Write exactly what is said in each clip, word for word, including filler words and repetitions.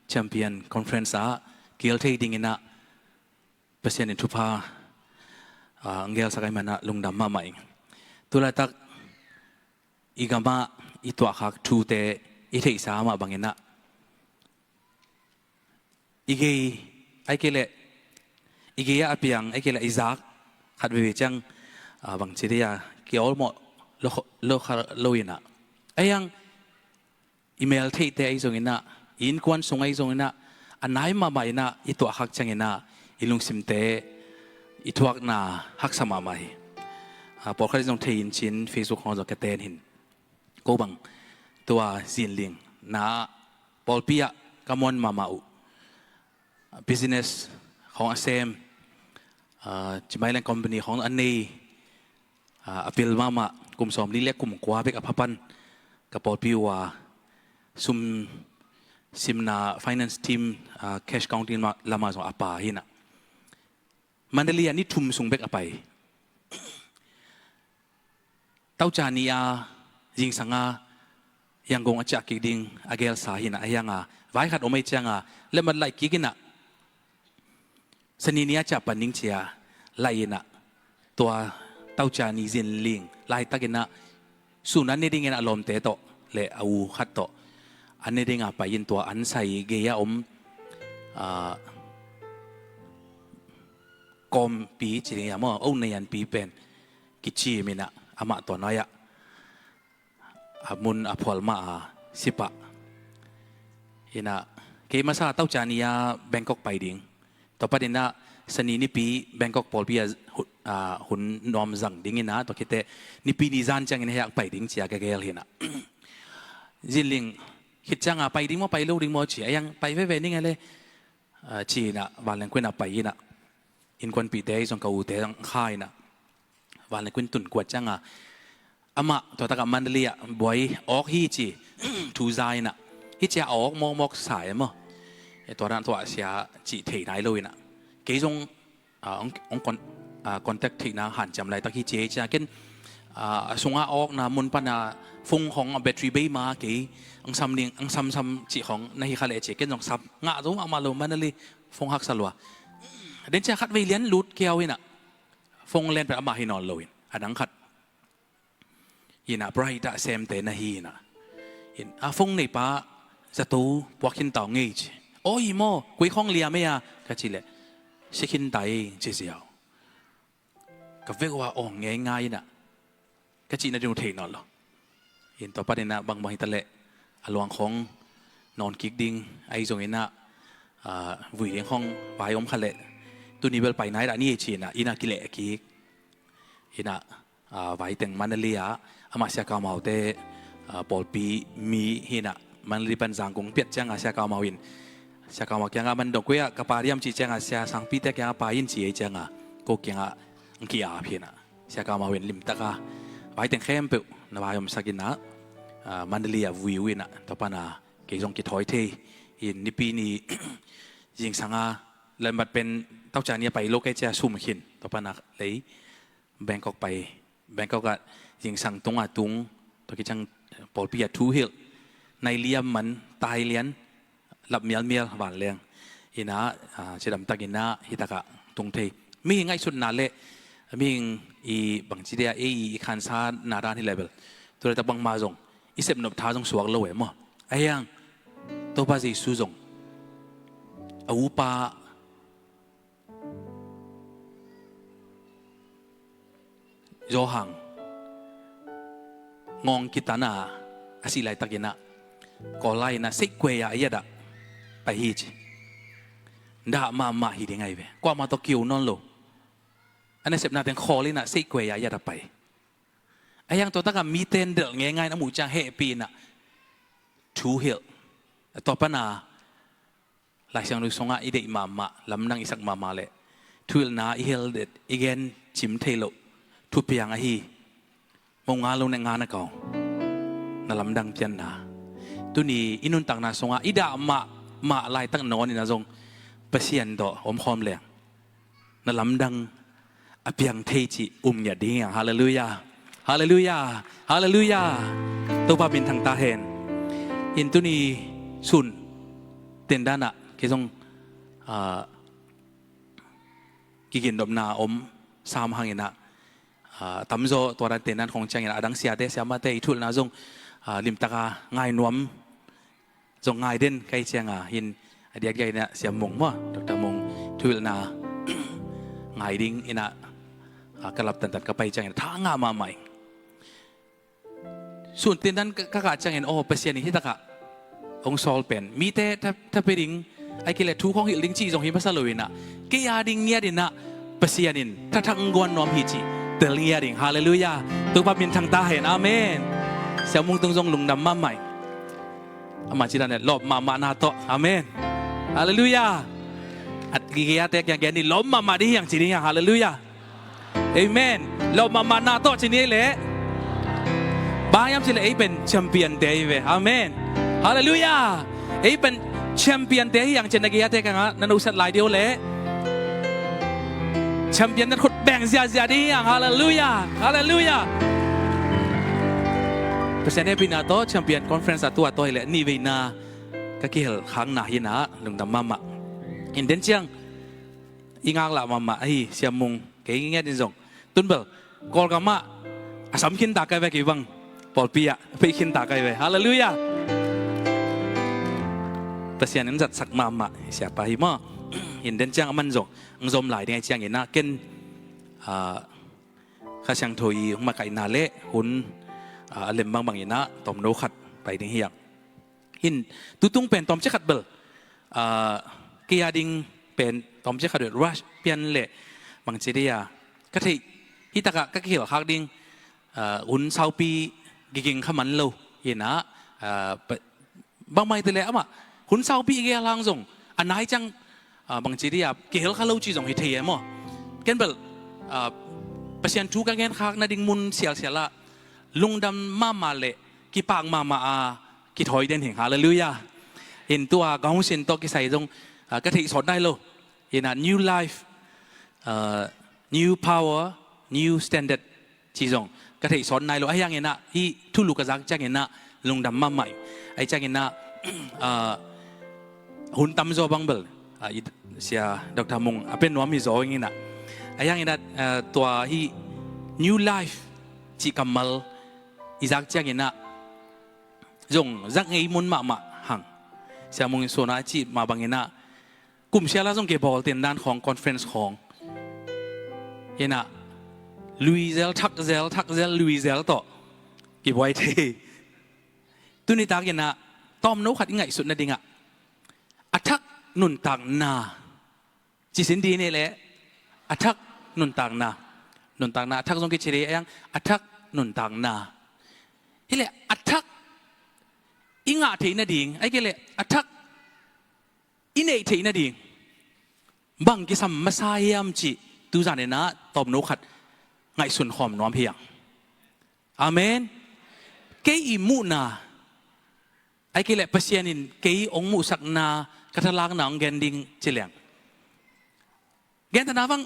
Champion Conference ah kil thei dingin ah Pasian in thupha, ah, ang gelsak ahih manin ah lungdam mahmah ing. Tulaitak i gamah i tuahkhak thute i theihsa mah bangin ah i gei, ahih kei leh i gei ah a piang, ahih kei leh i zak khat veve ciang, ah, bangci dei a kiawlmawh lo, lo kha lo in ah, ahi hang i mel theihte ahi zongin ah, i innkuan sung ahi zongin ah, a nai mahmah in ah i tuahkhak ciangin ah i lungsimte i thuakna haksa mahmah hi. Ah, pawlkhat in zong thei in cin Facebook khawng zong ka ten hin. Ko bang tua zinling na pawlpi ah ka muan mahmah uh, business khawng a sem, ah, ci mai leng company khawng a nei, ah, a pil mahmah kum sawmli le kum kua bek a pha pan ka pawlpi uh a sum simna finance team, ah, cash counting ma-, lamah zong a pa hi in ah. Mandalay ah ni thum sung bek a pai. Tauca ni a zingsang a Yangon a ciah kik ding a gelsa hi in ah, ahi hang a vai khat om ahih ciang a letmat laih kik in ah, Sani ni a ciah pan ding ci a laih in ah, tua Tauca ni zinling laitak in ah sun an ne dingin a lawmte tawh le a u khat tawh an ne ding a pai in, tua an sai gei a om, ah, kawmpi ci ding hiam aw, o nei an pi pen kicim in ah amah tua nuai ah a mun a phual mah a si pah. In ah kei masa Tauca ni a Bangkok pai ding, tua pan in ah Sani nipi Bangkok pawlpi a hu-, ah, hun nuam zang ding in ah, tua khit teh Nipi ni zan ciangin hei ah pai ding ci a ka gel hi in ah. Zinling khit ciang a pai ding maw pai lo ding maw ci a, ahi hang pai veve ning a le, ah, ci in ah vanleng kuin a pai in ah, innkuanpihte zong ka ute zong kha in ah, vanleng kuin tun kuat ciang a amah tua tak ah Mandalay ah buai awk hi ci thu za in ah, hi ci a awk mawkmawk sa e maw, e tua dan tua sia cih thei nai lo in ah, kei zong, ah, ong, ong con-, ah, contact theihna hanciam laitak hi ci e ci a, ken, ah, a sung a awkna mun pan a phone khawng a battery bei ma kei ang sam ding, ang samsam cih khawng na hi kha leh ci a, ken zong sam ngah zo mahmah lo, Mandalay phone haksa lua. Den ci a khat vei lian lut kiau in ah phone len pen amah hi nawn lo in, a dang khat in ah bright a semte na hi in ah, in a phone neipa zato puak khin tau ngei ci. Aw hi maw, koi khawng liam ei a ka cih leh si khin ta ei ci ziau. Ka vek uh a awng ngeingai in ah ka cihna ding uh thei nawn lo. In tua pan in ah bangbang hi ta leh a luang khawng nawn kik ding ahi zongin ah, ah, vui ding khawng vai om kha leh tuni bel pai nai dah ni ci in ah, in ah kileh kik in ah, ah, vai teng Mandalay ah amah Sia Kau Mau te, ah, pawlpi mi hi in ah, Mandalay pan Zangkong piat ciang a Sia Kau Mau in, Sia Kau Mau kiang a man dong koi ah ka pa diam ci ciang a, Sia Sangpi te kiang a pai in ci ei ciang a, ko kiang a ang ki-ap hi in ah, Sia Kau Mau in limtak a vai teng khempeuh na vai omsak in ah, ah, Mandalay ah vui uh in ah, tua pan a kei zong kithawi thei in, Nipi ni zingsang a letmat pen Tauca ni a pai lo kei ci a sum khin, tua pan a lei Bangkok pai. Bangkok ah zingsang tung a tung, tua khit ciang pawlpi ah thu hilh, nai liam man, tai lian, lap mialmial vanleng in ah, ah, cidam tak in ah hi tak ah tung thei. Mihing ngaihsutna le mihing i bangci dia ei i khansana dan hi leh bel tu laitak bangmah zong i sepnop tha zong suak lo e maw. Ahi hang Topa Jesu zong a upa Johan ngawng kitan a a sih laitak in ah, kawlai in ah seihkuai a a yat ah pai hi ci. Dah mahmah hi ding ahi ve. Kuamah tawh kio nawn lo. A nasepna teng khawl in ah seihkuai a a yat ah pai. Ahi hang tua tak a mite in delh ngeingai in a muh ciang hehpih in ah thu hilh. Tua pan a Lai Siangtho sungah i deih mahmah, lamdang i sak mahmah leh thuhilhna i hel det, i gen cim theih loh thupiang ahi. Mo nga lo ne nga na kau, na lamdang pianna. Tuni i nuntakna sungah i dah mahmah laitak nawn in ah zong Pasian tawh omkhawm leng na lamdang a piang thei cih um ngiat ding hi hang. Halleluiah. Halleluiah. Halleluiah. Topa min thangta hen. In tuni sun Tendanah kei zong, ah, kigindopna om sam hanginah, ah, tamzaw tua dan tendan khong cianginah adang siate siamate i thuhilhna zong, ah, limtaka ngai nuam zong ngai den ka hih cianga hin a diakdiak inah Siam Mung maw, Doctor Mung thuhilhna ngai ding inah, ah, ka lap tantan ka pai ciangin tha ngah mahmah ing. Sun tendan ka, ka kah ciangin aw Pasian in hitakah hong sawl pen mite tha, tha pia ding, ai kei le thu khong hilh ding cih zong hi masa lo inah kei a ding ngiat inah Pasian in thathak hong guan nuam hi cih tel ngiat ding. Halleluiah. Topa minthang ta hen. Amen. Siam Mung tung zong lungdam mahmah ing. Ama ci dan le lawp mahmahna tawh. Amen. Halleluiah. A gige ate kiang gen ni lawp mahmah ding hiang ci ding hiang. Halleluiah. Amen. Lawp mahmahna tawh ci ni ei leh. Bang hiam ci leh ei pen champion te hi ve. Amen. Halleluiah. Ei pen champion te hiang ci na gige ate kiangah na nusat lai dih uh leh champion na khut beng ziahziah ding hiang. Halleluiah. Halleluiah. Pasian hehpihna tawh champion conference a tua tawh hi leh nih veina ka kihel khakna hinah lungdam mahmah. In den ciang i ngaklah mahmah ahi Siam Mung kei ngiat in zong tunbel Kawlgamah a sam khinta kai ve kei bang pawlpi ah pei khinta kai ve. Halleluiah. Pasian in zatsak mahmah siapa hi maw. In den ciang aman zong ang zom lai ding ai cianginah ken, ah, Kha Siangtho i hong makaihna le hun, ah, a lem bangbang inah tawmno khat pai ding hiang. Hin tutung pen tawmcik khat bel, ah, kei a ding pen tawmcik khat bel rush pian le bangci dih a ka theih hitakah ka kihel khak ding, ah, hun saupi giging kha man lo inah, ah, bangmah hi te le amah hun saupi i gel hang zong a nai ciang, ah, bangci dih a kihel kha lo ci zong hi thei e maw. Ken bel, ah, Pasian thu ka gen khak nading mun sialsial ah lungdam mahmah le kipak mahmah a kithawi den hing. Halleluiah. In tua ka hong sin tawh kisai zong, ah, ka theih sawt nai lo. Inah new life, ah, new power, new standard ci zong ka theih sawt nai lo. Ahi hanginah hih thulu ka zak cianginah lungdam mahmah ing. Ahi cianginah, ah, hun tamzaw bang bel, ah, i, Sia Doctor Mung a pen nuam hi zaw inginah. Ahi hanginah, ah, tua hih new life cih kammal i zak cianginah zong zak ngei mun mahmah hang. Sia Mung in suna a cih mah banginah kum siala zong kibawl tendan khawng conference khawng inah lui zel thak zel thak zel lui zel tawh kibuai thei. Tuni takinah tawmno khat i ngaihsut nadingah a thak nuntakna ci sin dih ni le a thak nuntakna. Nuntakna a thak zong kici dih a yang a thak nuntakna. Hi le a thak i ngah theih nading ai kei le a thak i neih theih nading bang kisam masa hiam cih tuzan inah tawmno khat ngaihsun khawm nuam hiang. Amen. Kei i muhna ai kei le Pasian in kei hong muhsakna ka thalakna hong gen ding ci leng. Gentana bang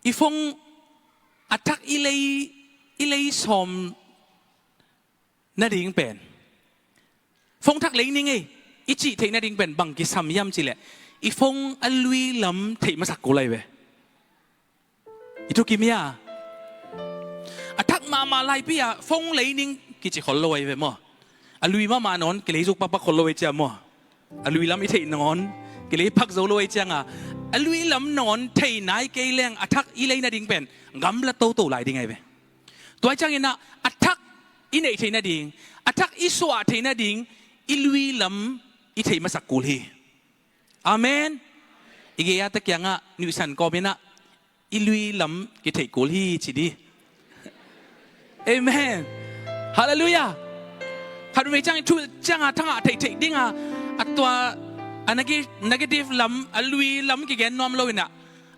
i phone a thak i lei, i lei sawm nading pen phone thak lei ning ei i cih theih nading pen bang kisam hiam ci le i phone a lui lam theih masak kul ai ve. I thukim hia? A thak mahmah laipi a phone lei ning kici khol lo ai ve maw. A lui mahmah nawn kilei zuk pakpak khol lo ai cia maw. A lui lam i theih nawn kilei pak zo lo ai cianga a lui lam nawn thei nai kei leng a thak i lei nading pen gamla toto lai ding ai ve. Tua cianginah a thak i neih theih nading a thak i suah theih nading i lui lam i theih masak kul hi. Amen. I gei a ta kiangah nuihsan kawminah i lui lam kitheih kul hi ci dih. Amen. Halleluiah. Khat vei ciang i thu cianga thangah theih theih dinga a tua a nagi-, negative lam a lui lam kigen nuam lo inah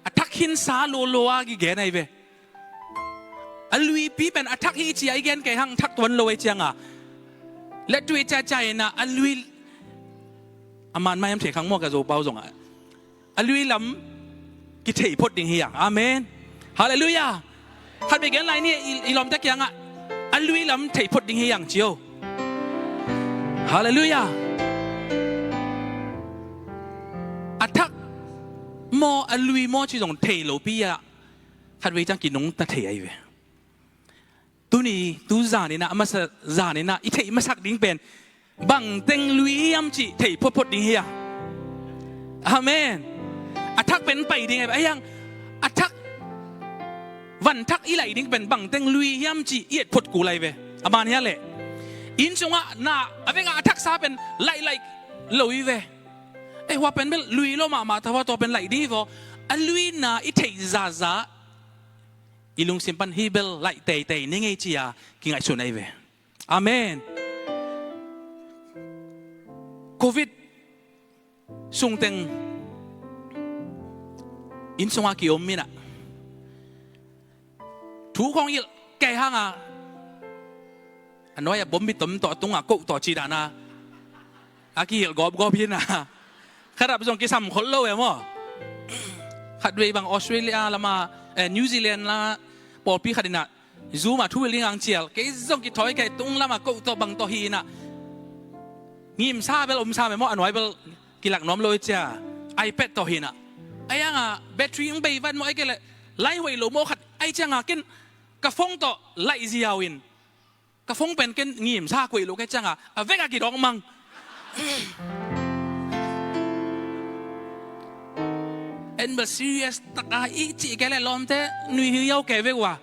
a thak khinsa lolo a kigen ai ve. A luipi pen a thak hi cia i gen kei hang thak tuan lo ai cianga le tui ciacia inah a lui a man mai am thei khang maw ka zo pau zongah a lui lam kithei phot ding hi ang. Amen. Halleluiah. Khat vei gen lai ni i, i lawmte kiangah a lui lam thei phot ding hi ang cio. Halleluiah. maw, a lui maw cih zong thei lopi a, khatvei ciang kinungta thei ahi ve. Tuni, tu zaninah, a masa zaninah i theih masak ding pen bangteng lui hiam cih theih photphot ding hi a. Amen. A thak pen pai ding ahi ve. Ahiang a thak, van thak i laih ding pen bangteng lui hiam cih i et phot kul ahi ve. A man hia leh, inn sungah na a vengah a thaksa pen laih laih lo hi ve. Ei, hua pen bel lui lo mahmah ta, hua tua pen laih ding hi vaw. A luina i theih zaza i lungsim pan hi bel laih teitei ni ngei cia kingaihsun ahi ve. Amen. Covid sungteng inn sunga kiom inah thu khong ilh kei hanga a nuai a bombi tom tawh a tunga koh tawh ci dana a kihilh gawpgawp hi na. Khatrap zong kisam khol lo e maw? Khatvei bang Australia lama, eh, New Zealand la pawlpi khat inah Zoom ah thu vil ding ang cial, kei zong kithawi kei tung lama koh tawh bang tawh hi inah ngimsa bel omsa me maw, a nuai bel kilak nuam lo i cia, iPad tawh hi inah. Ai anga battery ng bei vat maw, ai kei le lai huai lo maw khat ai cianga ken ka phone tawh laih ziau in ka phone pen ken ngimsa kuai lo kei cianga a vek a kidawk mang. En bel serious taka i cih kei le lawmte nui hi yau kei vek ua.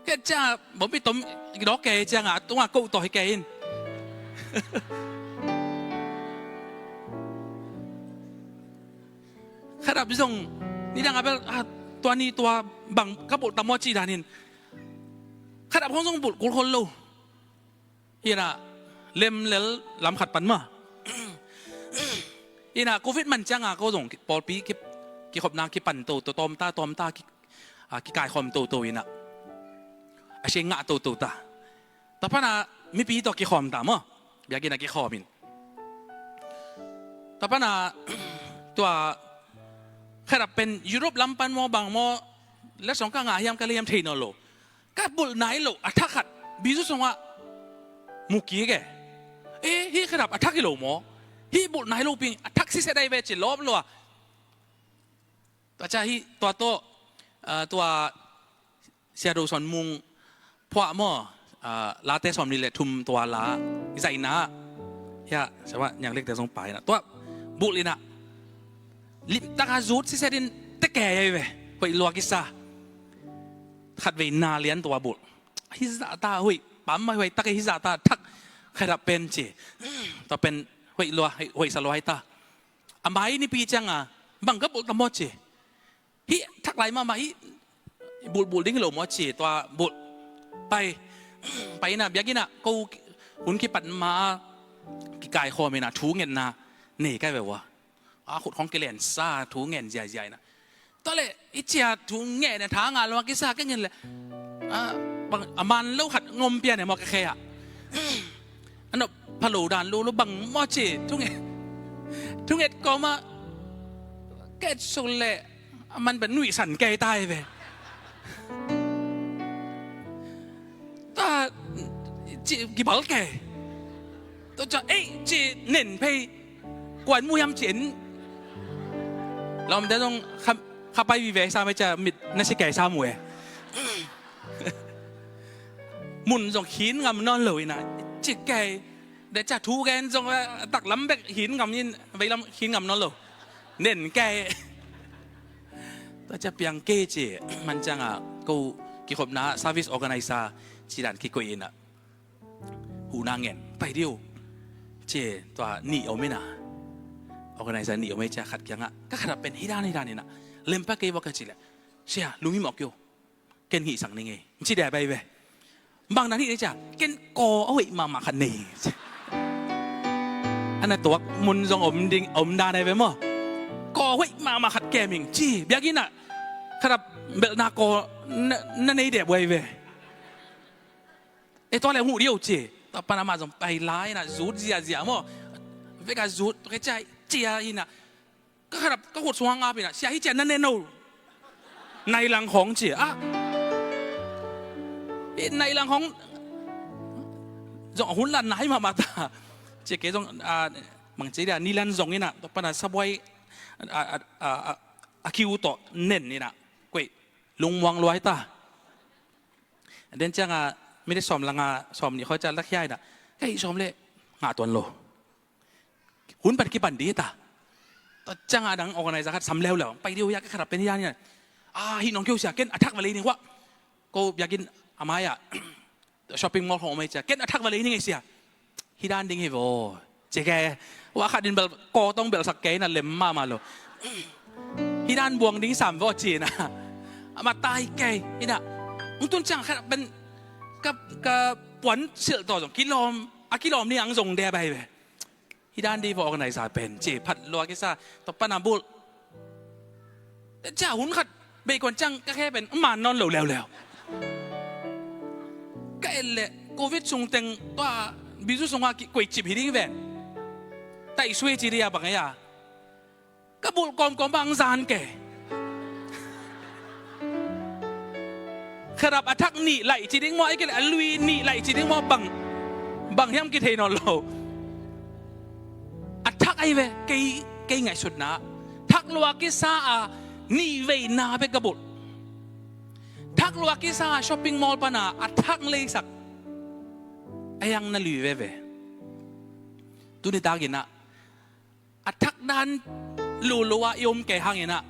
Kei cianga bombi tom kidawk kei cianga a tunga koh tawh hi kei in. Khatrap zong nidang a bel, ah, tua ni tua bang ka bulh tam maw cih danin khatrap khong zong bulh kul khol lo. Inah lemlel lam khat pan mah. Inah Covid man cianga ko zong pawlpi ki, kikhopna kipan toto tawmta tawmta ki, ah, kikaikhawm toto inah a sia ngah toto ta. Tua pana mipi tawh kikhawm ta maw? Biakinn a kikhawm in. Tua pana tua khatrap pen Europe lam pan maw bang maw, letsong ka ngah hiam ka le hiam thei nawn lo. Ka bulh nai lo a thak khat bizu sungah mu kik e. Eh, hih khatrap a thak hi lo maw? Hih bulh nai lo ping a thak siset ahi ve ci lawp lo a. Tua cia hih tua tawh, ah, tua Sia Do Suan Mung phuah maw, ah, Late sawmnih le thum tua la i zaihna ah, hia, sia Niang Lekte zong pai inah tua bulh inah limtaka zut siset in teke ahi ve. Hoih lua kisa. Khatvei na lian tua bulh. Hih zahta hoih pam mai hoih tak hih zahta thak khatrap pen ci. Tua pen hoih lua, hoih, hoih sa lua hi ta. A mai nipi cianga bang ka bulh ta maw ci. Hih thak lai mahmah hih bulhbulh ding hi lo maw ci, tua bulh. Pai, pai inah biakinn ah ko hun kipat ma a kikaikhawm inah thu ngetna nei kai ve ua. A khut khong kilensa thu ngen ziazia inah. Tua le i cia thu ngen a tha ngah lo a kisa ka ngen le, ah, bang a man lo khat ngom pian e maw ka khe ah. A nop phalo dan lo lo bang maw ci thu nget, thu nget kawmah ka et suk le a man pen nuihsan kei ta hi ve. Ta ci kibal kei. Tua cia ei ci nen phei kuan mu hiam ci en. Lawmte zong kha, kha pai vive sa mai cia mit na si kei sa mu e. Mun zong khin ngam nawn lo inah ci kei. De cia thu gen zong, eh, taklam bek khin ngam in veilam khin ngam nawn lo. Nen kei. Tua cia piang kei ci man cianga ko kikhopna service organizer ci dan kikoih inah huhna ngen pai diu ci tua nih om inah organizer nih om ei cia khat kiangah ka khatrap pen hi dan hi dan inah lempa kei vua ka ci le sia lungim awk yo. Ken hihsak ning ei ci deh bai ve. Bang dan hih dei cia ken kaw a hoih mahmah khat nei. A na tuak mun zong om ding om dan ei ve maw? Kaw a hoih mahmah khat kem ing ci biakinn ah khatrap belhna kaw na, na nei deh buai ve. E tua le huh diau ci. Tua pan amah zong pai lai inah zut ziazia maw? Vek a zut tua kei cia cia inah ka kharap ka khut sungah ngap inah sia hi cia na ne no. Nai lang khawng ci ah. Nai lang khawng zong a hun lan nai mahmah ta. Ci kei zong a mang ci dia ni lan zong inah tua pan a sabuai a, a, a, a, a kiu tawh nen inah, kuei, lungmuang luai ta. Den ciangah minit sawm langa sawm nih khawng ciang lakhia inah, ka hih sawm leh ngah tuan lo. Hun pan kipan dih ta. Tua ciangah a dang organizer khat sam leuleu, pai dih uh hia, ka kharap pen hia ni. Ah, hih nong keu sia, ken a thak va lei ning wah. Ko biakinn a mai-ah shopping mall khawng om ei cia, ken a thak va lei ning ei sia. Hih dan ding hi vaw, ci ke. Wah khat in bel kawtawng belsak kei na lem mahmah lo. Hih dan buang ding sam vaw ci na. A ma tai kei inah. Ung tun ciang khat pen ka, ka puan silh tawh zong kilawm, a kilawm ni ang zong deh bai ve. Hih dan dih vaw organizer pen ci phat lua kisa, tua pana bulh. Cia hun khat beikuan ciang ka khe pen man nawn lo leuleu. Ka et leh covid sung teng tua bizu sungah kuei cip hi ding ven. Taih sui ci dih a bang ei a. Ka bulh kawmkawm bang zan kei. Kharap a thak nih laih ci ding maw, ei kei leh a lui nih laih ci ding maw, bang, bang hiam kithei nawn lo. A thak ahi ve, kei, kei ngaihsutna. Thak lua kisa a nih veina bek ka bulh. Thak lua kisa a shopping mall pana a thak leisak. A hiang na lui veve. Tuni takinah a thak dan lolo ah i om kei hanginah,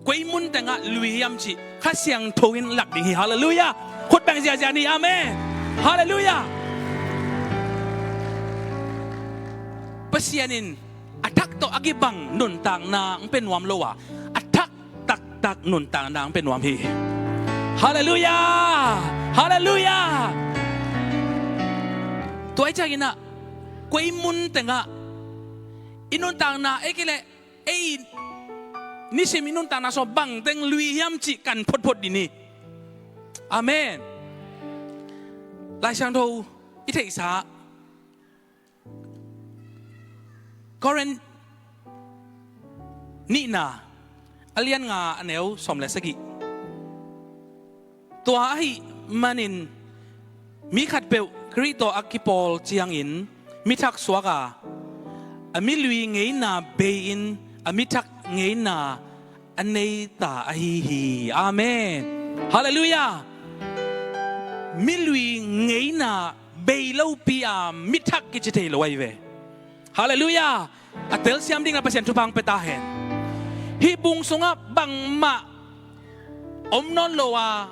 koi mun tengah lui hiam cih Kha Siangtho in lak ding hi. Halleluiah. Khut beng ziazia ni. Amen. Halleluiah. Pasian in a thak tawh a kibang nuntakna hong pia nuam lo a, a thak taktak nuntakna hong pia nuam hi. Halleluiah. Halleluiah. Tua hi cianginah koi mun tengah i nuntakna, ei kei leh ei nisim i nuntakna sung bangteng lui hiam cih kan photphot dih ni. Amen. Lai Siangtho i theihsa Korin nihna a lian nga a neu sawm le sagih. Tua ahih manin mi khatpeuh Khrih tawh a kipawl ciangin mi thak suak a, a mi lui ngeina bei-in a mi thak ngeina a nei ta ahi hi. Amen. Halleluiah. Mi lui ngeina bei lopi a mi thak kici thei lo ahi ve. Halleluiah. A telsiam dingin a Pasian thupha hong pia ta hen. Hih bung sungah bangmah om nawn lo a,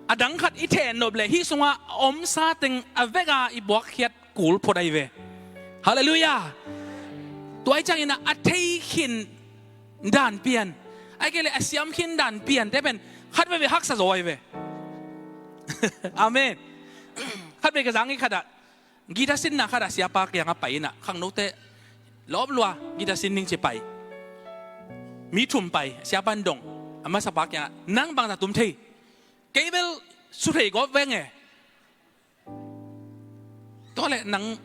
a dang khat i theh nop leh hih sungah a omsa teng a veka i buakkhiat kul phot ahi ve. Halleluiah. Tua hi cianginah a thei khin dan pian, ahih kei leh a siam khin dan piante pen khat veve haksa zaw ahi ve. Amen. Khat vei ka zang hi khatah guitar sinna khatah siapa kiangah pai inah, khangnote lawp lua guitar sin ning ci pai. Mi thum pai, siapa in dong, a masapa kiangah, nang bangzah tum thei? Kei bel su thei gawp veng e. Tua leh nang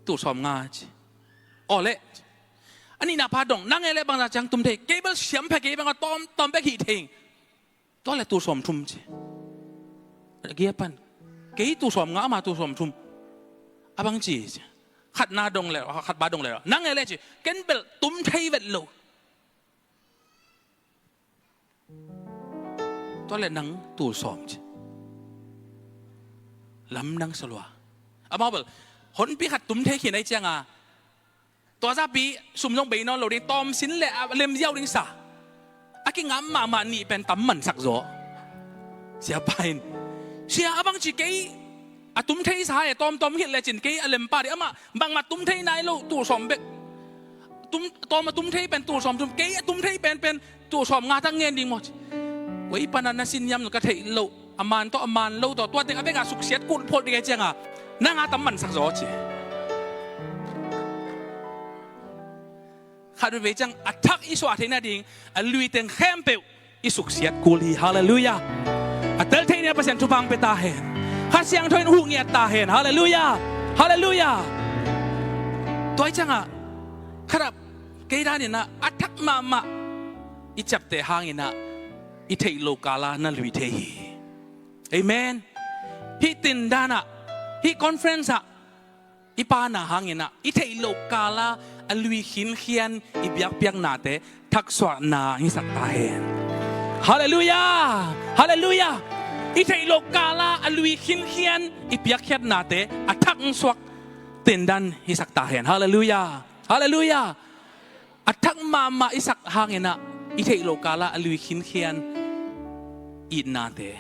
tul sawm nga ci. Aw leh, a nihna pa dong, nang e leh bangzah ciang tum thei? Kei bel siam pha kei bang a tawm, tawm bek hih thei. Tua leh tul sawm thum ci. A gia pan, kei tul sawm nga, ama tul sawm thum. A bang ci ci. Khatna dong leh, khatpa dong leh, nang e leh ci. Ken bel tum thei vet lo. Tua leh nang tul sawm ci. Lamdang sa lua. Amau bel honpi khat tum thei khin ahih cianga, tua zahpi sum zong bei nawn lo ding, tawm sin leh a lemziau ding sa. A kingam mahmah nih pen tam mansak zaw. Siapa in, sia, a bang ci kei a tum thei sa e, tawmtawm hilh lecin kei a lempa ding, amah bangmah tum thei nai lo, tul sawm bek. Tum, tawm a tum thei pen tul sawm thum, kei a tum thei penpen tul sawm nga tak ngen ding maw ci. Koi pana na sin hiam ka theih loh, a man tawh a man lo tawh, tua teng a veka suksiat kul phot ding ahih cianga, nang a tam mansak zaw ci. Khat veivei ciang a thak i suah theih nading a lui teng khempeuh i suksiat kul hi. Halleluiah. A tel thei ni a Pasian thupha hong pia ta hen. Kha Siangtho in huh ngiat ta hen. Halleluiah. Halleluiah. Tua hi ciangah khatah kei daninah a thak mahmah i ciapteh hanginah i theih loh kala na lui thei hi. Amen. Hih tindanah, hih conference ah i pana hanginah i theih loh kala a lui khinkhian i biakpiaknate thaksuahna hisak ta hen. Halleluiah! Halleluiah! I theih loh kala a lui khinkhian i piakkhiatnate a thaksuak tendan hisak ta hen. Halleluiah! Halleluiah! A thak mahmah i sak hanginah i theih loh kala a lui khinkhian itnate,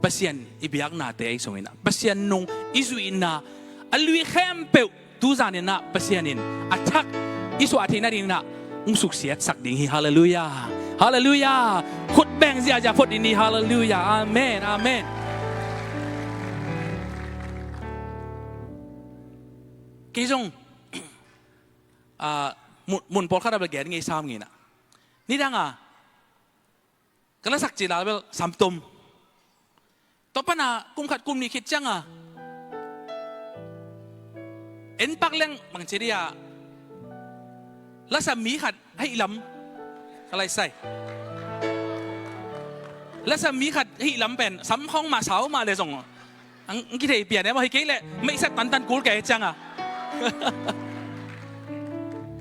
Pasian i biaknate ahi sunginah Pasian nung i zuihna a lui khempeuh tuzaninah Pasian in a thak i suah theih nadinginah hong suksiatsak ding hi. Halleluiah! Halleluiah! Khut beng ziahziah phot ding hi. Halleluiah! Amen. Amen. Kei zong ah, mun, mun pawlkhat a bel gen ngei sam nginah nidanga ka lasak cih la bel samtom. Tua pana kum khat kum nih khit cianga en pak leng bangci dia lasa mi khat hei lam ka laisai. Lasa mi khat hei lam pen samkhawng mah sau mah le zong ang kithei pian e maw, hi kei leh meihsep tantan kul kei cianga.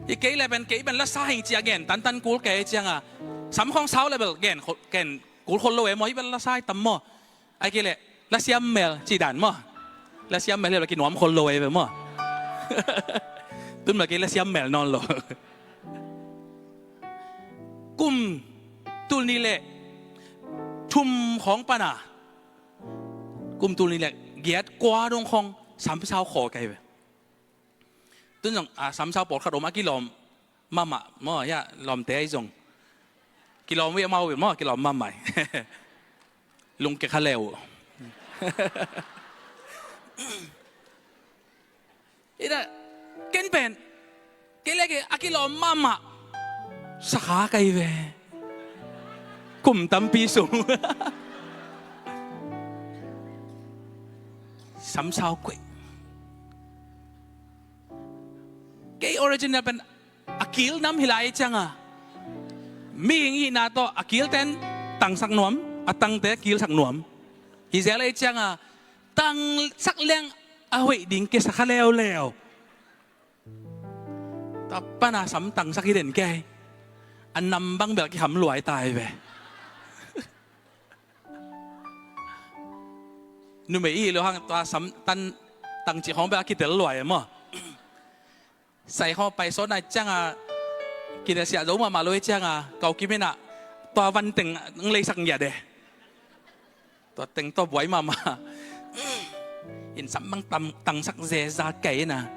Hi kei leh pen kei pen lasa hing cia gen tantan kul kei cianga. Samkhawng sau le bel gen kul khol lo e maw, hi bel lasa hi tam maw. Ai kei leh lasiam mel ci dan maw. Lasiam mel hi bel kinuam khol lo e bel maw. Tun bel kei lasiam mel nawn lo. Kum tul nih le thum khawng pana kum tul nih le giat kua dong khawng samsau khaw kai ve. Tun zong a samsau pawlkhat om a kilawm mahmah maw, ya lawmte ahi zong kilawm ve amau ve maw, kilawm mahmah. Lungke kha leu. Ina ken pen kei le kei a kilawm mahmah sakha kai ve. Kum tampi sung samsau kuih. Kei original pen a kil nam hi lai cianga mihing hihna tawh a kil ten tangsak nuam, a tangte kilsak nuam. Hi zel ei cianga tangsak leng a hoih ding kisa kha leuleu. Tua pana sam tangsak hi den kei. A nam bang bel kiham luai tai ve. Numei i lo hang tua sam tan tangcik hong bel a kitel luai maw. Sai khaw pai sawt nai cianga kinasiah zo mahmah lo i cianga kau kiminah tua vanteng ng leisak ngiat e. Tua teng tua buai mahmah. In sam bang tangsak zeza kei ina.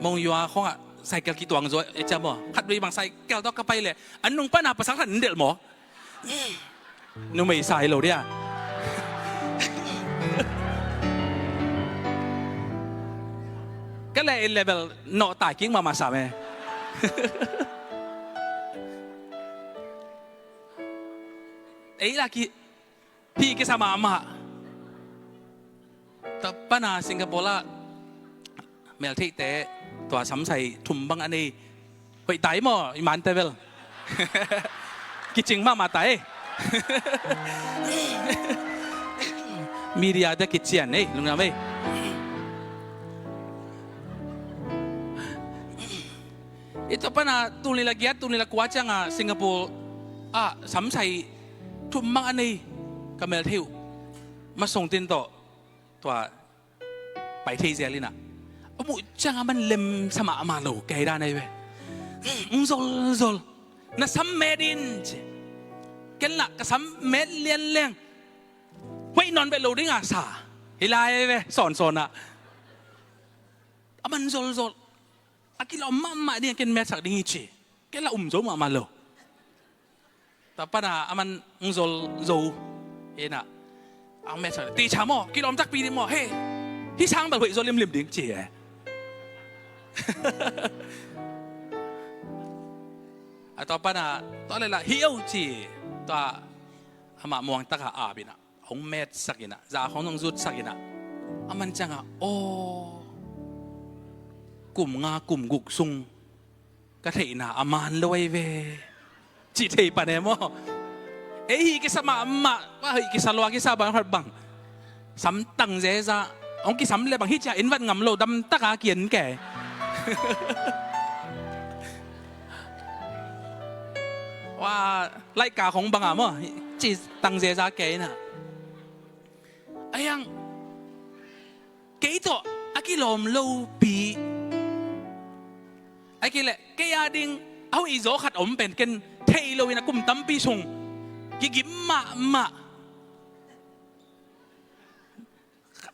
Mongyua khawngah cycle kituang zo e cia maw. Khat vei bang cycle tawh ka pai leh an nung pana pasal khat in delh maw. Numei sai lo dia. Ka leh in level nawh tai king mahmah sam e. Ei laki hi kisa mahmah. Tua pana Singapore ah meltheihte tua samsai thum bang a nei. Hoih tai maw i mante bel. Kicing mahmah tai. Media te kician ei, lungdam ei. I tua pana tul nih la giat tul nih la kua cianga Singapore ah samsai thum bang a nei ka meltheih uh. Masung tin tawh tua pai thei zel inah a muh cianga man lemsa mahmah lo kei dan ei ve. Ng zolzol na sam met in ci. Ken lah ka sam met lian leng hoih nawn beh lo dinga sa hi lai ei ve sawnsawnah. A man zolzol a kilawm mahmah ding a ken metsak ding hi ci. Ken lah um zo mahmah lo. Tua pana a man ng zol zo inah ang metsak ding ti cha maw kilawm takpi ding maw he. Hi sang bel hoih zo limlim ding ci e. A tua pana tua lela hi o ci. Tua amah muangtaka apinah hong metsak inah za khawng hong zutsak inah a man cianga aw kum nga kum guk sung ka theihna a man lo ei ve. Cih thei pan e maw. Ei hih kisa mahmah a hih kisa lua kisa bang khat bang samtang zeza hong kisam le bang hih cia in vat ngam lo damtaka kian kei. Wa, laika khong banga maw, ci tang zeza kei na. Ayang, kei tawh a kilawm lopi. Ai kei leh kei a ding a hoih zaw khat om pen ken thei lo in a kum tampi sung kigim mahmah.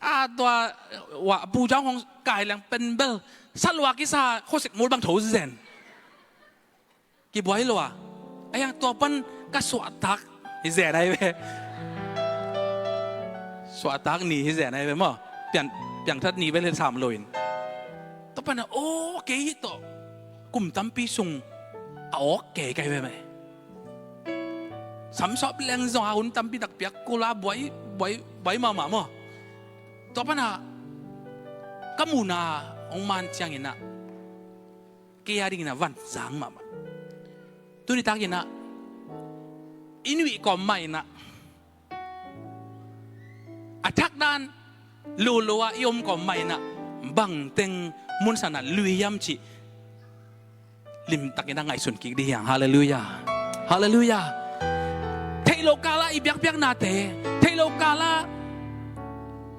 A tua wah pu jang hong kai leng pen bel salua kisa khosik mul bang tho zen. Kibuai lo a, ayang tua pan ka suahtak hi zen ai ve. Suahtak ni hi zen ai ve maw. Pian, piangthat ni bel hi sam lo in. Tua pan a, aw, kei hi tawh kum tampi sung a awk kei kai ve mai. Samsawp leng zong a hun tampi tak piak kul a buai, buai, buai mahmah maw. Tua pan a ka muhna hong man ciangin ah kei a dingin a van zang mahmah. Tuni takin ah i nuih kawm mah in ah a thak dan lolo ah i om kawm mah in ah bangteng munsan ah lui hiam cih limtakin a ngaihsun kik ding hiang. Halleluiah. Halleluiah. Theih lo kal ah i biakpiaknate, theih lo kal ah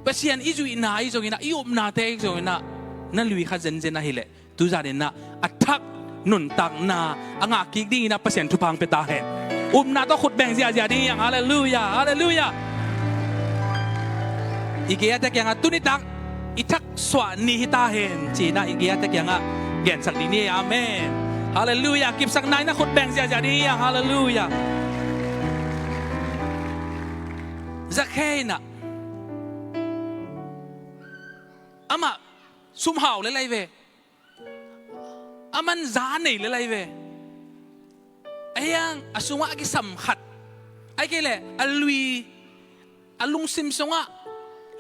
Pasian i zuihna ahi zongin ah, i upnate ahi zongin ah na lui kha zenzen ahileh tuzan in ah a thak nuntakna a ngah kik dingin ah Pasian thupha hong pia ta hen. Upna tawh khut beng ziahziah ding hiang. Halleluiah. Halleluiah. I gei a tek kiangah tuni tak i thak suah ni hi ta hen ci-in ah i gei a tek kiangah gensak ding ni. Amen. Halleluiah. Kipsakna in ah khut beng ziahziah ding hiang. Halleluiah. Zakhei in ah amah sum hau lel ai ve. Aman za nei lel ai ve. Ahiang a sungah a kisam khat, ai kei leh a lui, a lungsim sungah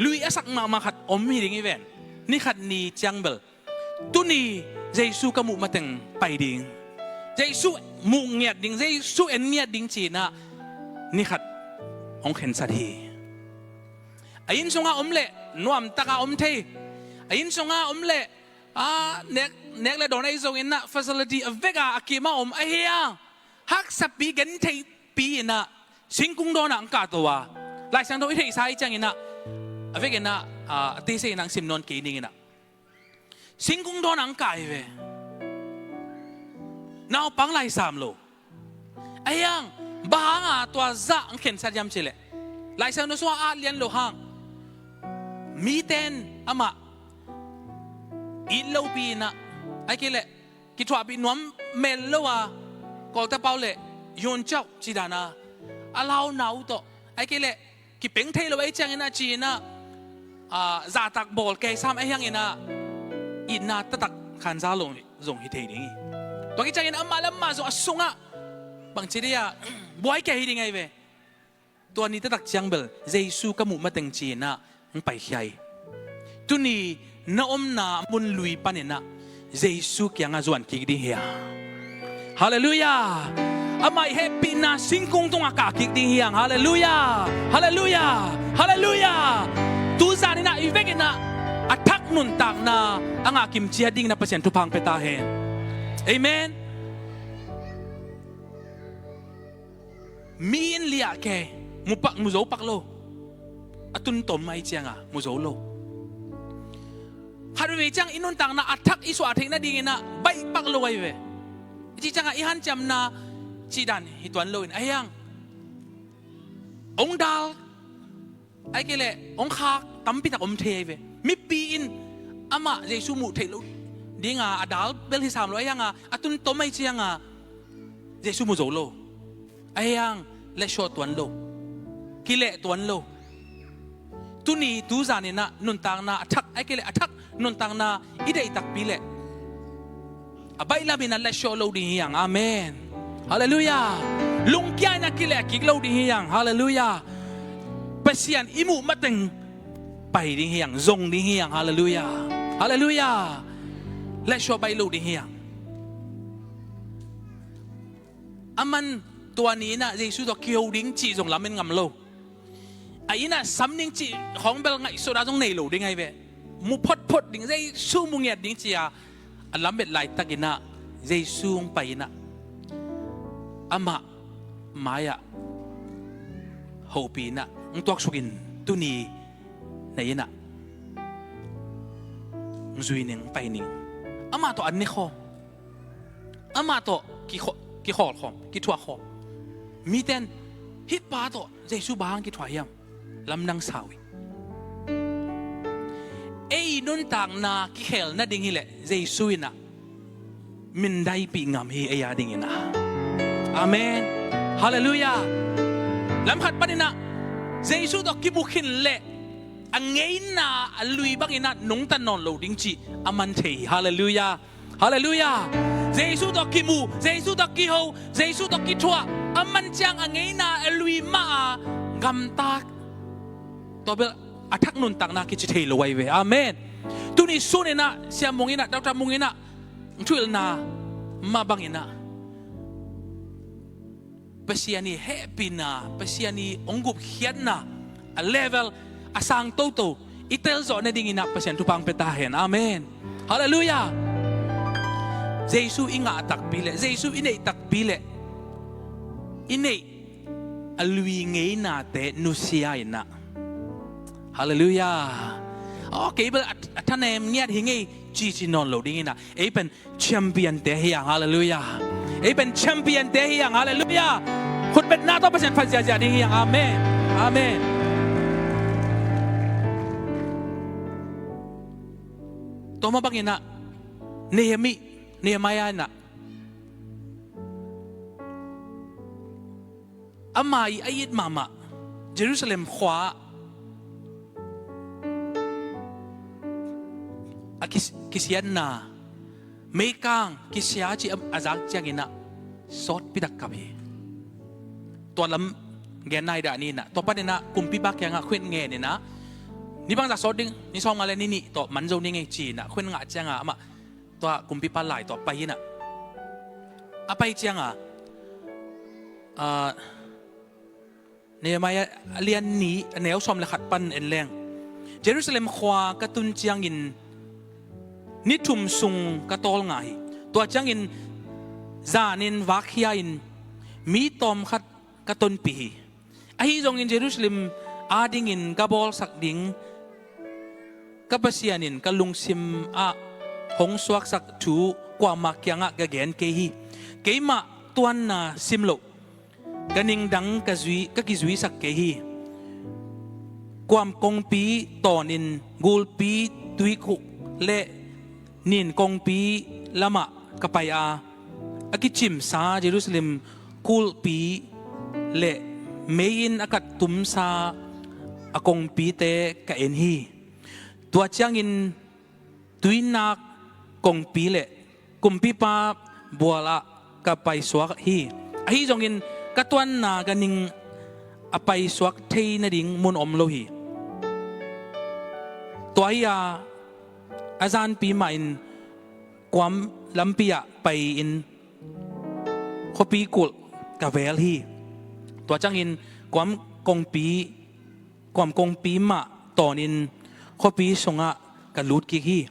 lui a sak mahmah khat om hi ding hi ven. Ni khat ni ciang bel tuni Jesu ka muh mateng pai ding, Jesu muh ngiat ding, Jesu en ngiat ding ci-in ah ni khat hong khensat hi. A inn sungah om leh nuamtak a om thei. A inn sungah om leh a nek, nek le dawn ahi zongin ah facility a vek a, a kim a om ahi a, haksapi gentheipi in ah singkung dawn ah ang kah to a. Laisiangtho i theihsa ahi ciangin ah a vekin ah a teisei in ang sim nawn kei ning in ah singkung dawn ah ang kah hi ve. Naupang lai sam lo. Ahiang, bang hanga tua zah ang khensat hiam cih leh Laisiangtho sungah a at lian lo hang, miten amah it lopi in ah, ai kei leh kithuahpih nuam mel lo a, Kawlte pau leh yuncauh ci dan a, a launa uh tawh, ai kei leh kipeng thei lo ahi ciangin ah ci-in ah, a, zahtak bawl kei sam ahiang in ah itna taktak khanza lo zong hi thei ding hi. Tua kei ciangin amah le amah zong a sungah bangci dih a buai kei hi ding ahi ve. Tua ni taktak ciang bel Jesu ka muh mateng ci-in ah hong paikhia hi. Tuni na omna mun lui panin ah Jesu kiangah zuan kik ding hiang. Halleluiah. Amah i hehpihna singkung tungah kah kik ding hiang. Halleluiah. Halleluiah. Halleluiah. Tuzan in ah i vekin ah a thak nuntakna a ngah kimciat dingin ah Pasian thupha hong pia ta hen. Amen. Mi in liah kei, mu pak, mu zo pak lo. A tun tom ahi cianga mu zo lo. Khat veivei ciang i nuntakna a thak i suah theih nadingin ah baih pak lo ahi ve. I cih ciangah i hanciamna cih dan hi tuan loin ahiang, hong dal, ai kei leh hong khak tampi tak om thei ahi ve. Mipi in amah Jesu muh theih lo dinga a dal bel hi sam lo ahianga a tun tom ahi cianga Jesu mu zo lo. Ahiang, lehsuah tuan lo, kileh tuan lo. Tuni tuzan in ah nuntakna a thak, ai kei leh a thak nuntakna i deih takpi leh a baih lamin ah lehsuah lo ding hiang. Amen. Halleluiah. Lungkia in ah kileh kik lo ding hiang. Halleluiah. Pasian i muh mateng pai ding hiang, zong ding hiang. Halleluiah. Halleluiah. Lehsuah baih lo ding hiang. Aman tua ni in ah Jesu tawh kiho ding cih zong lamen ngam lo. A inn ah sam ding cih khawng bel ngaihsut a zong nei lo ding ahi ve. Mu photphot ding, Jesu mu ngiat ding ci-a a lamet laitakin ah Jesu hong pai in ah amah mai-ah hopih in ah hong tuaksukin tuni na inn ah hong zui ning, hong pai ning. Amah tawh an ne khawm, amah tawh kikhaw-, kikhawlkhawm, kithuahkhawm. Mite in hih pa tawh Jesu bang hang kithuah hiam lamdang sa uh hi. Ei nuntakna kikhel nading hileh Jesu in ah mindaipih ngam hi, ei a dingin ah. Amen. Halleluiah. Lamkhat panin ah Jesu tawh kimu khin leh a ngeina a lui bangin ah nungta nawn lo ding cih a man thei hi. Halleluiah. Halleluiah. Jesu tawh kimu, Jesu tawh kiho, Jesu tawh kithuah a man ciang a ngeina a lui mah a gamta, tua bel a thak nuntakna kici thei lo ahi ve. Amen. Tuni sun in ah Sia Mung in ah, Doctor Mung in ah thuhilhna mah bangin ah Pasian ii hehpihna, Pasian ii hong gupkhiatna a level a sang toto i telzawh nadingin ah Pasian thupha hong pia ta hen. Amen. Halleluiah. Jesu i ngah takpi leh, Jesu i neih takpi leh i neih a lui ngeinate nusia in ah, halleluiah, aw kei bel a, a thanem ngiat hi ngei cici nawn lo dingin ah ei pen champion-te hi hang. Halleluiah. Ei pen champion-te hi hang. Halleluiah. Khutbetna tawh Pasian phat ziahziah ding hi hang. Amen. Amen. Tua mah bangin ah Nehemi-, Nehemiah in ah ama ii a it mahmah Jerusalem khua a kis-, kisiatna, meikang kisia cih a, a zak ciangin ah sawtpi tak kap hi. Tua lam gen nai dah ni in ah, tua panin ah kumpipa kiangah khuit ngen in ah, ni bangzah sawt ding, ni sawmnga le ni nih tawh man zo ning ei ci in ah khuit ngah ciangah amah tua kumpipa lai tawh pai in ah, a pai ciangah, ah, Nehemiah a lian nih, a neu sawm le khat pan en leng, Jerusalem khua ka tun ciangin ni thum sung ka tawlnga hi. Tua ciangin zanin vakkhia-in mi tawmkhat ka tonpih hi. Ahi zongin Jerusalem adingin ka bawlsak ding ka Pasian in ka lungsimah hong suaksak thu kuamah kiangah ka gen kei hi. Keimah tuanna sim loh ka ning dang ka zui, ka kizuisak kei hi. Kuam kongpi tawnin gulpi tuikhuk le nin kongpi lamah ka pai a, a kicimsa Jerusalem kulhpi le mei-inn a kattumsa a kongpite ka en hi. Tua ciangin tuinak kongpi le kumpipa bualah ka paisuak hi. Ahi zongin ka tuanna ka ning a paisuak thei nading mun om lo hi. Tua hi-a a zanpi mahin kuam lampi-ah pai-in khuapi kulh ka vel hi. Tua ciangin kuam kongpi, kuam kongpi mah tawnin khuapi sungah ka lut kik hi.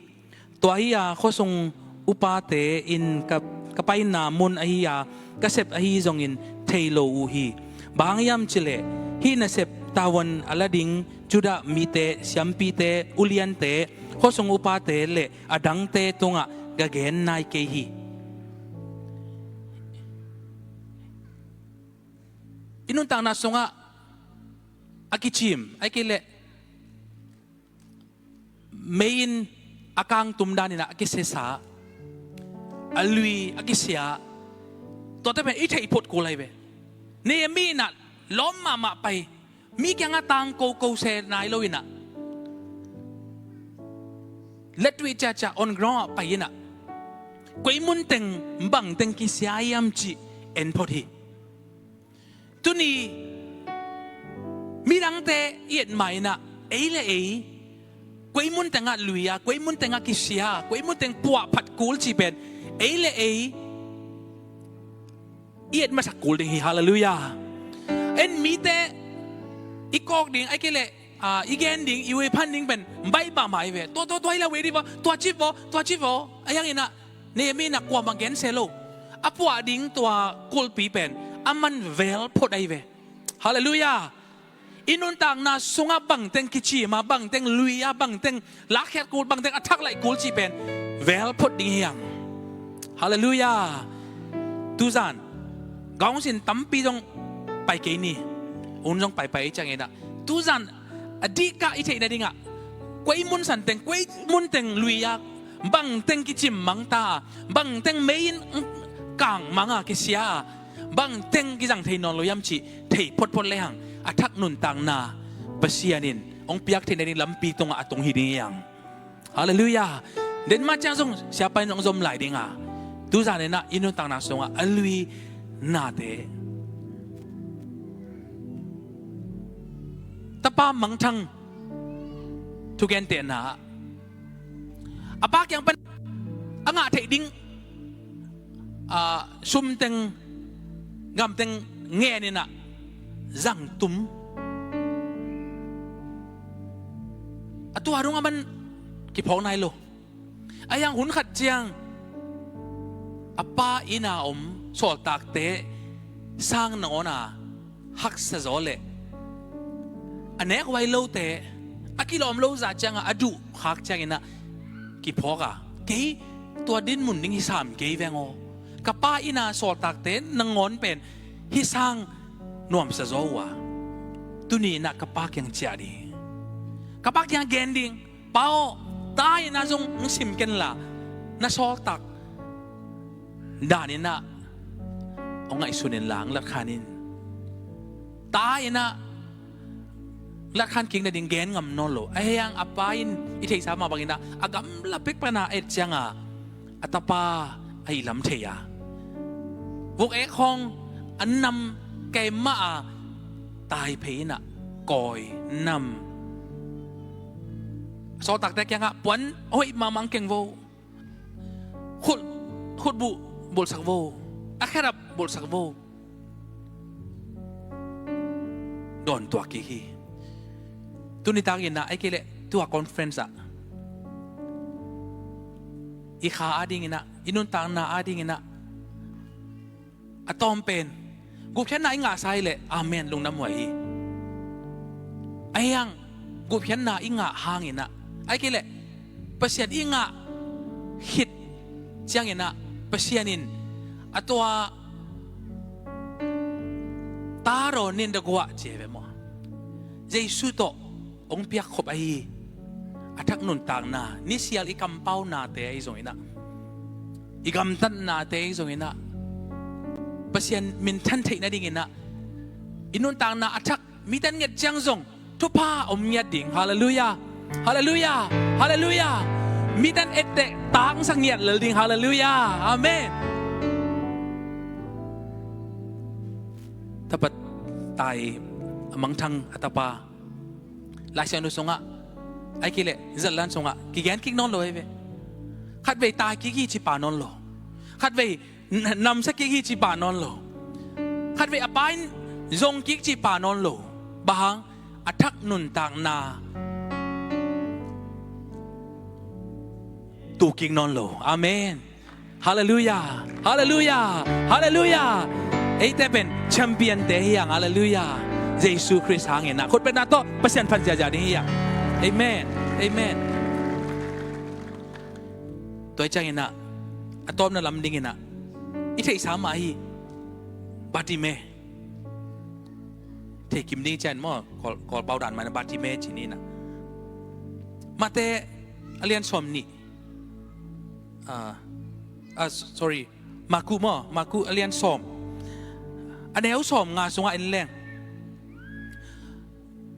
Tua hi-a khuasung upate in ka, ka paina mun ahi-a ka sep ahi zongin thei lo uh hi. Bang hang hiam cihleh hih nasep tavuan a la ding Judah mite, siampite, uliante, khuasung upate le a dangte tungah ka gen nai kei hi. I nuntakna sungah a kicim, ahih kei leh mei-inn a kangtum danin ah a kisiasa, a lui a kisia, tuate pen i theih phot kul ahi ve. Nehemiah in ah lawm mahmah pai, mi kiangah tangko ko se nai lo in ah, lettuih ciacia on ground ah pai in ah, koi munteng bangteng kisia hiam cih en phot hi. Tuni midangte i et ma in ah, ei le ei koi muntengah lui a, koi muntengah kisia, koi munteng puah phat kul cih pen ei le ei i et masak kul ding hi. Halleluiah. En mite i kawk ding, ahih kei leh, ah, i gen ding, i uiphan ding pen baih mahmah hi ve. Tua, tua, tua hi la ve dih vaw, tua ci vaw, tua ci vaw, a hiang in ah Nehemiah in ah kuamah gen se lo. A puah ding tua kulhpi pen aman velphot ahi ve. Halleluiah. I nuntakna sungah bangteng kicim a, bangteng lui a, bangteng lakkhiat kul, bangteng a thak laih kul cih pen velphot ding hi hang. Halleluiah. Tuzan gaungsin tampi zong pai kei ni. Un zong paipai i ciangin ah, tuzan a dihkah i theih nadingah koi mun santeng, koi munteng lui a, bangteng kicim mangta a, bangteng mei in kang mang a kisia a, bangteng kizang thei nawn lo hiam cih thei photphot lehang, a thak nuntakna Pasian in hong piak theih nading lampi tungah a tung hi ding hi hang. Halleluiah. Denmah ciang zong siapa in hong zom lai ding a, tuzan in ah i nuntakna sungah a lui nate, tapa mangthang thugentehna ah a pa kiang pan a ngah theih ding, ah, sumteng gamteng ngen in ah zangtum. A tua dong a man kiphawk nai lo. A hiang hun khat ciang a pa inn a om sawltakte sang nangawn a haksa zaw leh a nek huai lote a kilawm lo zah ciangah a duh khak ciangin ah kiphawk a, kei tua dinmun ding hi sam kei veng aw. Ka pa inn a sawltakte nangawn pen hi sang nuamsa zaw uh a, tuni in ah ka pa kiang ciah ding. Ka pa kiang gen ding. Pa aw, ta in ah zong hong sim ken la, na sawltak dan in ah hong ngaihsun in la, hong latkhan in. Ta in ah latkhan kik nading gen ngam nawn lo. A hiang a pa in i theihsa mah bangin ah a gamla pek pan a et ciang a, a tapa a ihlam thei a, vok ek khawng a nam kei mah a, tai phei in ah kawi nam. Sawltakte kiangah puan hoih mahmah keng vo, khut, khutbuh bulhsak vo, a kherap bulhsak vo. Dawn tuak kik hi. Tuni takin ah, ahih kei leh tua conference ah i kha adingin ah, i nuntakna adingin ah, a tawm pen gupkhiatna i ngahsa hi leh, amen, lungdam huai hi. A hiang gupkhiatna i ngah hangin ah, ahih kei leh Pasian i ngah khit ciangin ah, Pasian in a tua ta rawn nin da guah ci hi ve maw? Jesu tawh hong piakkhop ahi a thak nuntakna, nisial i kampaunate ahi zongin ah, i gamtatnate ahi zongin ah, Pasian minthan theih nadingin ah, i nuntakna a thak mite an nget ciang zong thupha om ngiat ding. Halleluiah. Halleluiah. Halleluiah. Mite an etteh tangsak ngiat lel ding. Halleluiah. Amen. Tapa tai a mangthang a tapa Laisiangtho sungah, ahih kei leh zatlan sungah kigen kik nawn lo hi ve. Khatvei tai kik hi ci pah nawn lo. Khatvei n-, namsia kik hi ci pah nawn lo. Khatvei a pa in zong kik ci pah nawn lo. Bang hang? A thak nuntakna tu kik nawn lo. Amen. Halleluiah. Halleluiah. Halleluiah. Eite pen champion te hi hang. Halleluiah. Jesu Khrist hangin ah khut beng na tawh Pasian phat ziahziah ding hi hang. Amen. Amen. Tua hi ciangin ah, a tawpna lam dingin ah, i theihsa mah hi. Bartimai. Theikim ding ciang maw, Kawl, Kawlpau dan mah in ah Bartimai ci ni in ah. Mate a lian sawm nih. Ah, ah, s-, sorry. Maku maw, Maku a lian sawm, a neu sawm nga sungah en leng,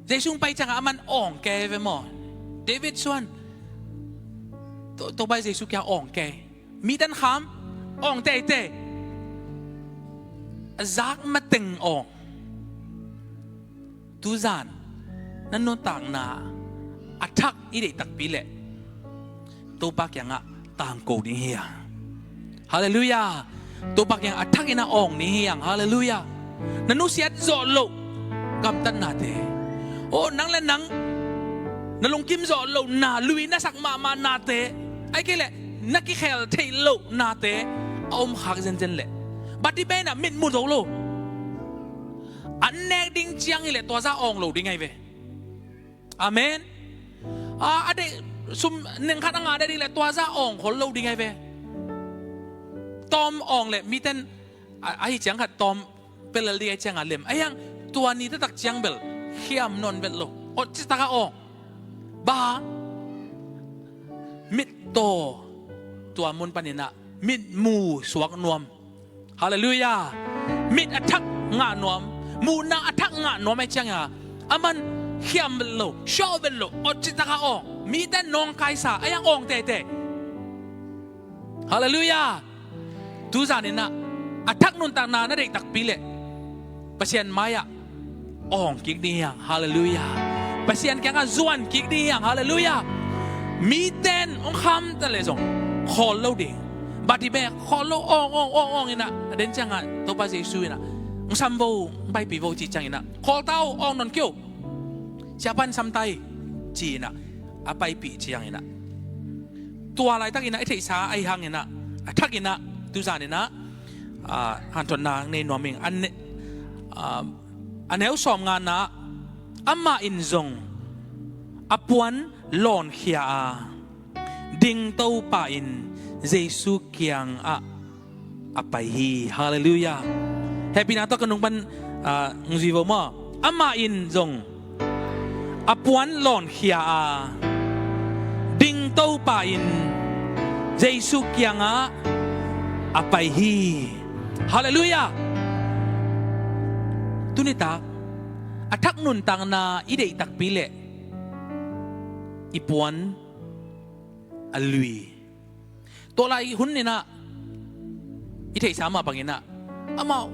Jesu hong pai ciangah aman awng kei ve maw? David suan. To, Topa Jesu kiang awng kei. Mite an kham, awng teitei. A zak mateng awng. Tuzan na nuntakna a thak i deih takpi leh Topa kiangah tangko ding hi hang. Halleluiah. Topa kiangah a thak in a awng ding hi hang. Halleluiah. Na nusiat zawh loh gamtatnate, aw, nang le nang na lungkim zawh lohna, lui na sak mahmahnate, ahih kei leh na kikhel theih loh nate a om khak zenzen leh, Bartimai in ah mit mu zo lo. An nek ding ciang hi leh tua zah awng lo ding ahi ve. Amen. A, a deih sum neng khat a ngah ding leh tua zah awng khol lo ding ahi ve. Tawm awng leh miten a, ahi ciang khat tawm pelel ding ahi ciang a lem. Ahi hang tua ni taktak ciang bel khiam nawn vet lo. Awt citak a awng. Bang hang? Mit taw tua mun panin ah mit mu suak nuam. Halleluiah. Mit a thak ngah nuam, muhna a thak ngah nuam ahi ciang a, aman khiam vet lo, suak vet lo, awt citak a awng. Mite nawngkaisa, ahi hang awng teitei. Halleluiah. Tuzan in ah a thak nuntakna na deih takpi leh Pasian mai-ah awng kik ding hi hang. Halleluiah. Pasian kiangah zuan kik ding hi hang. Halleluiah. Miten hong kham ta leh zong khawl lo ding. Bartimai khawl lo, awng, awng, awng, awng in ah a den ciang a Topa Jesu in ah, "Hong sam vo, hong paipih vo," cih ciang in ah, "Khawl ta o, awng nawn kei o. Siapa in sam ta hi," ci in ah a paipih ciang in ah, tua laitak in ah i theihsa ahi hang in ah, a thak in ah tuzan in ah, a, hanthotna nei nuam ing. A ne-, a, a neu sawmngana, amah in zong a puan lawnkhia a, ding Topa in Jesu kiangah a pai hi. Halleluiah. Hehpihna tawh ka nung pan, ah, hong zui vo maw. Amah in zong a puan lawnkhia a, ding Topa in Jesu kiangah a pai hi. Halleluiah. Tuni tak a thak nuntakna i deih takpi leh i puan a lui. Tua lai hun in ah i theihsa mah bangin ah, amah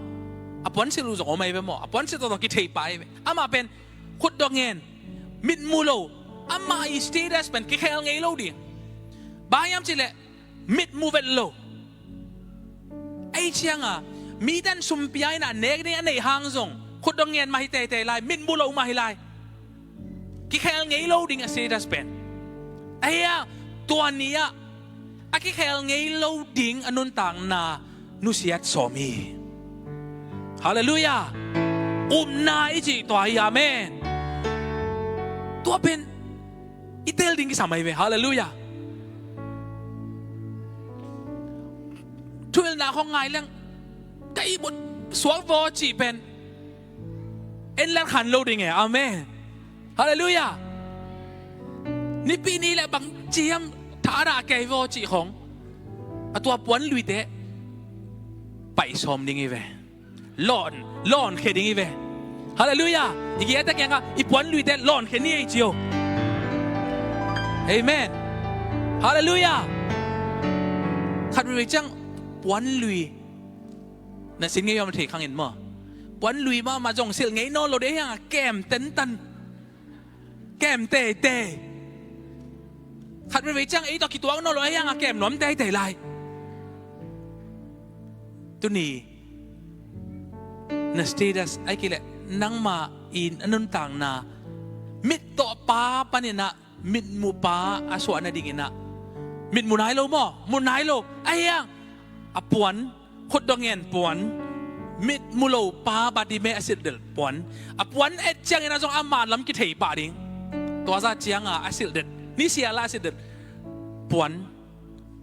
a puansilh uh zong om ahi ve maw? A puansilh tawh zong kithei pah ahi ve. Amah pen khutdawh ngen, mit mu lo. Amah i status pen kikhel ngei lo ding. Bang hiam cih leh mit mu vet lo. Ahi ciang a, miten sum pia in ah nek ding a neih hang zong khutdawh ngen mah hi teitei lai, mit mu lo mah hi lai. Kikhel ngei lo ding a status pen. Ahi a, tua ni ah a kikhel ngei lo ding a nuntakna nusiat sawm hi. Halleluiah. Upna i cih tua hi. Amen. Tua pen i tel ding kisam ahi ve. Halleluiah. Thuhilhna khong ngai leng ka ihmut suak vaw cih pen en lat khan lo ding e. Amen. Halleluiah. Nipi ni leh bang ci hiam, thadah kei vaw cih khong, a tua puan luite paih sawm ding hi ve. Lawn, lawnkhia ding hi ve. Halleluiah. I kiate kiangah i puan luite lawnkhia ni ei ci o. Amen. Halleluiah. Khat veivei ciang puan lui na sin ngei om thei khang in maw. Puan lui mahmah zong silh ngei nawn lo ding ahi hang a kem tentan. Kem teitei. Khat veivei ciang ei tawh kituak nawn lo ahi hang a kem nuam teitei lai. Tuni na status ahih kei leh nangmah in a nuntakna mit tawh pa panin ah mit mu pa a suah nadingin ah mit mu nai lo maw? Mu nai lo. Ahi hang a puan, khutdawh ngen puan, mit mu lo pa Bartimai a silh det puan, a puan et ciangin ah zong ama lam kithei pah ding. Tua zah ciang a a silh det, nisial a a silh det puan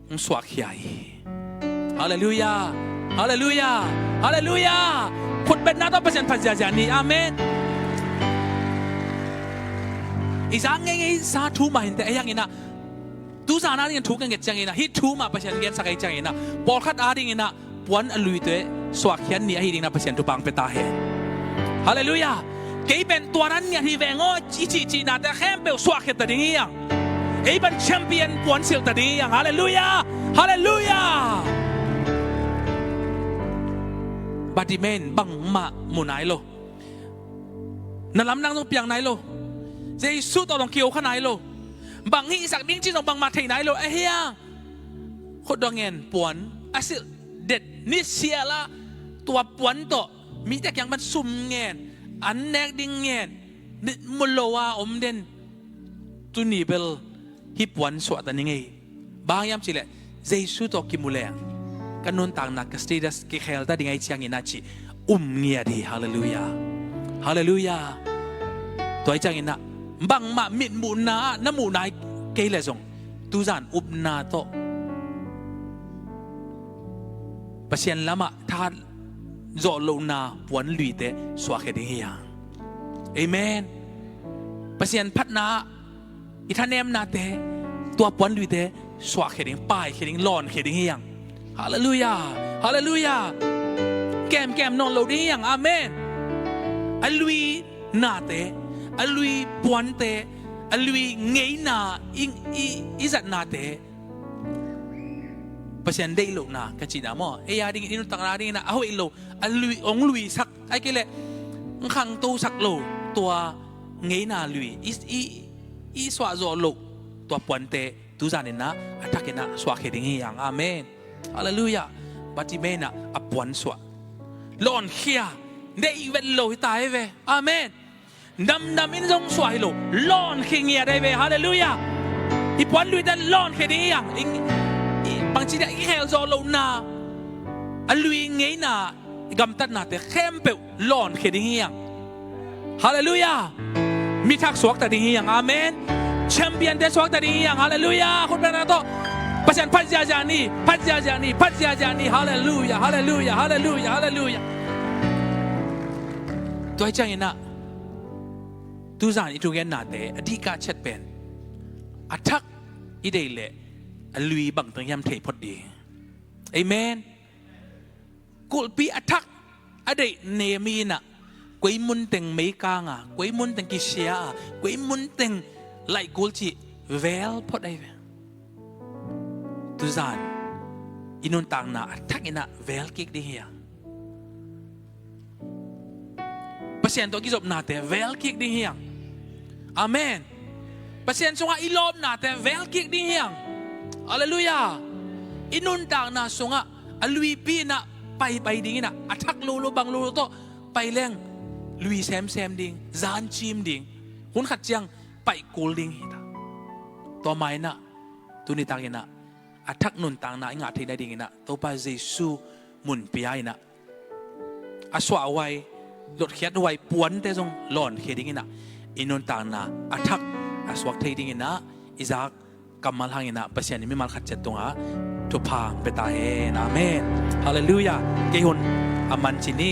hong suakkhia hi. Halleluiah. Halleluiah. Halleluiah. Khutbetna tawh Pasian phat ziahziah ni. Amen. I zak ngeingei sa thu mah hi inteh, ahi hangin ah tuzan a dingin thu ka nget ciangin ah, hih thu mah Pasian gensak ahih ciangin ah, pawlkhat a dingin ah puan a luite suakkhia ni ahi dingin ah Pasian thupha hong pia ta hen. Halleluiah. Kei pen tua nan ngiat hi veng aw i cihcihnate khempeuh suakkhia ta ding hi hang. Ei pan champion puan silh ta ding hi hang. Halleluiah. Halleluiah. Bartimai in bangmah mu nai lo. Na lamdang zong piang nai lo. Jesu tawh zong kio kha nai lo. Bang hihsak ding cih zong bangmah thei nai lo. Ahi hang khutdawh ngen puan a silh det, nisial a tua puan tawh mite kiang pan sum ngen, an nek ding ngen, mit mu lo a om den. Tuni bel hih puan suah ta ni ngei. Bang hiam cih leh Jesu tawh kimu leng ka nuntakna, ka status kikhel ta ding ahih ciangin ah ci um ngiat hi. Halleluiah. Halleluiah. Tua ahih ciangin ah bangmah mitmuhna ah na muh nai kei leh zong, tuzan upna tawh Pasian lamah thahat zawh lohna puanluite suahkhia ding hi hang. Amen. Pasian phatna ah i thanemnate, tua puanluite suahkhia ding, paikhia ding, lawnkhia ding hi hang. Halleluiah. Halleluiah. Kemkem nawn lo ding hi hang. Amen. A lui nate, a lui puante, a lui ngeina i, i, i zatnate, Pasian deih lohna ka cihna maw, ei a dingin, i nuntakna dingin ah a hoih lo, a lui, hong luisak, ahih kei leh hong khangtosak lo, tua ngeina lui i, i, i suahzawh loh tua puante, tuzanin ah a thakin ah suahkhia ding hi hang. Amen. Halleluiah. Bartimei in ah a puan suah, lawnkhia, deih vet lo hi ta hi ve. Amen. Namnam in zong suah hi lo, lawnkhia ngiat ahi ve. Halleluiah. I puanluite lawnkhia ding hi hang. I, i, bangci dia i khelzawh lohna, a lui ngeina, i gamtatnate khempeuh lawnkhia ding hi hang. Halleluiah. Mi thak suakta ding hi hang. Amen. Champion te suakta ding hi hang. Halleluiah. Khut bengna tawh Pasian phat ziahziah ni, phat ziahziah ni, phat ziahziah ni. Halleluiah. Halleluiah. Halleluiah. Halleluiah. Tua ahih ciangin ah tuzan i thugennate a dihkah ciat pen, a thak i deih leh a lui bangteng hiam thei phot ding. Amen. Kulhpi a thak a deih Neemi in ah koi munteng meikang a, koi munteng kisia a, koi munteng laihkul cih vel phot ahi ve. Tuzan i nuntakna a thakin ah vel kik ding hi hang. Pasian tawh kizopnate vel kik ding hi hang. Amen. Pasian sungah i lawpnate vel kik ding hi hang. Halleluiah. I nuntakna sungah a luipi in ah paipai dingin ah, a thak lo lo bang lo lo tawh pai leng, lui semsem ding, zancim ding, hun khat ciang paih kul ding hi ta. Tua mah in ah tuni takin ah a thak nuntakna i ngah theih nadingin ah Topa Jesu mun pia in ah, a suahhuai, lotkhiathuai puante zong lawnkhia dingin ah, i nuntakna a thak a suak thei dingin ah i zak kammal hangin ah Pasian in mimal khat ciat tungah thupha hong pia ta hen. Amen. Halleluiah. Kei hun a man ci ni.